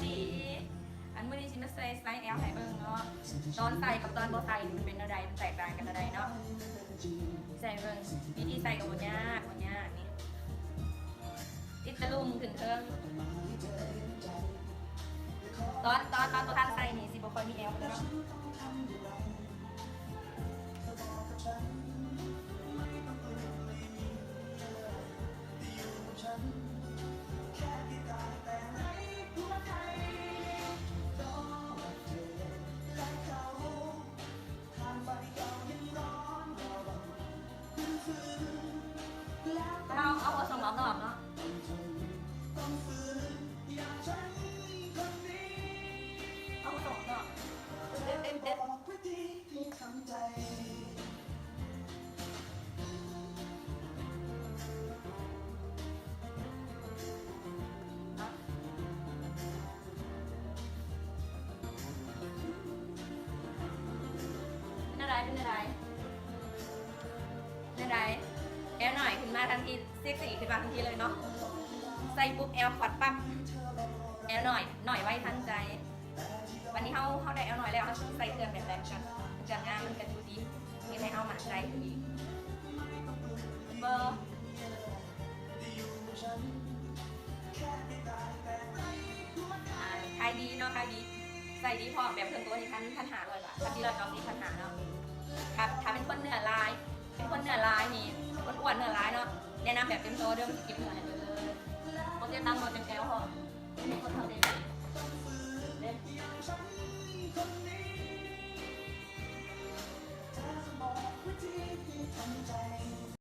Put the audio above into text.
ດີ ອັນມື້ນີ້ຊິມາໃສ່ໄຊແອລໃຫ້ເບິ່ງເນາະ ຕອນໃສ່ກັບຕອນບໍ່ໃສ່ມັນເປັນແນວໃດ ມັນແຕກຕ່າງກັນແນວໃດເນາະ. ໃສ່ເບິ່ງ ວິທີໃສ່ກໍບໍ່ຍາກ ບໍ່ຍາກນີ້ ຕິດຕະລຸ່ມຂຶ້ນເທິງ ຕອນ ຕອນ ຕອນບໍ່ທັນໃສ່ນີ້ຊິບໍ່ຄ່ອຍມີແອວເນາະ. ເອົາ ເອົາຫົວສົ່ງອອກນອກເນາະ ເອົາຫົວສົ່ງອອກນອກ ເດັດ ເດັດ ເດັດ. ເປັນແນວໃດ ເປັນແນວໃດ ແນວໃດ? ແອວໜ້ອຍຂຶ້ນມາທັນທີ ເຊັກຊີຂຶ້ນມາທັນທີເລີຍເນາະ ໃສ່ປຸບແອວຂອດປັບ ແອວໜ້ອຍ ໜ້ອຍໄວທັນໃຈ. ບັດນີ້ເຮົາ ເຮົາໄດ້ແອວໜ້ອຍແລ້ວ ເຮົາຊິໃສ່ເຄື່ອງແບບໃດ ເຄື່ອງ ເຄື່ອງງາມມັນກະດູດີ ເຮັດໃຫ້ເຮົາໝັ້ນໃຈຂຶ້ນອີກ ເບິ່ງ ຂາຍດີເນາະ ຂາຍດີ ໃສ່ດີພ້ອມ ແບບເຄິ່ງໂຕນີ້ ພັນ ພັນຫ້າຮ້ອຍບາດ ພັນສີ່ຮ້ອຍເກົ້າສິບ ພັນຫ້າເນາະ. ຖ້າ ຖ້າເປັນຄົນເນື້ອລາຍ ເປັນຄົນເນື້ອລາຍນີ້ ອ້ວນໆ ເນື້ອລາຍເນາະ ແນະນຳແບບເຕັມໂຕເດີ ມັນຊິເກັບເນື້ອໃຫ້ເບິດເລີຍ ບໍ່ເສຍຕັງ ບໍ່ເຕັມແອວພ້ອມ. ເ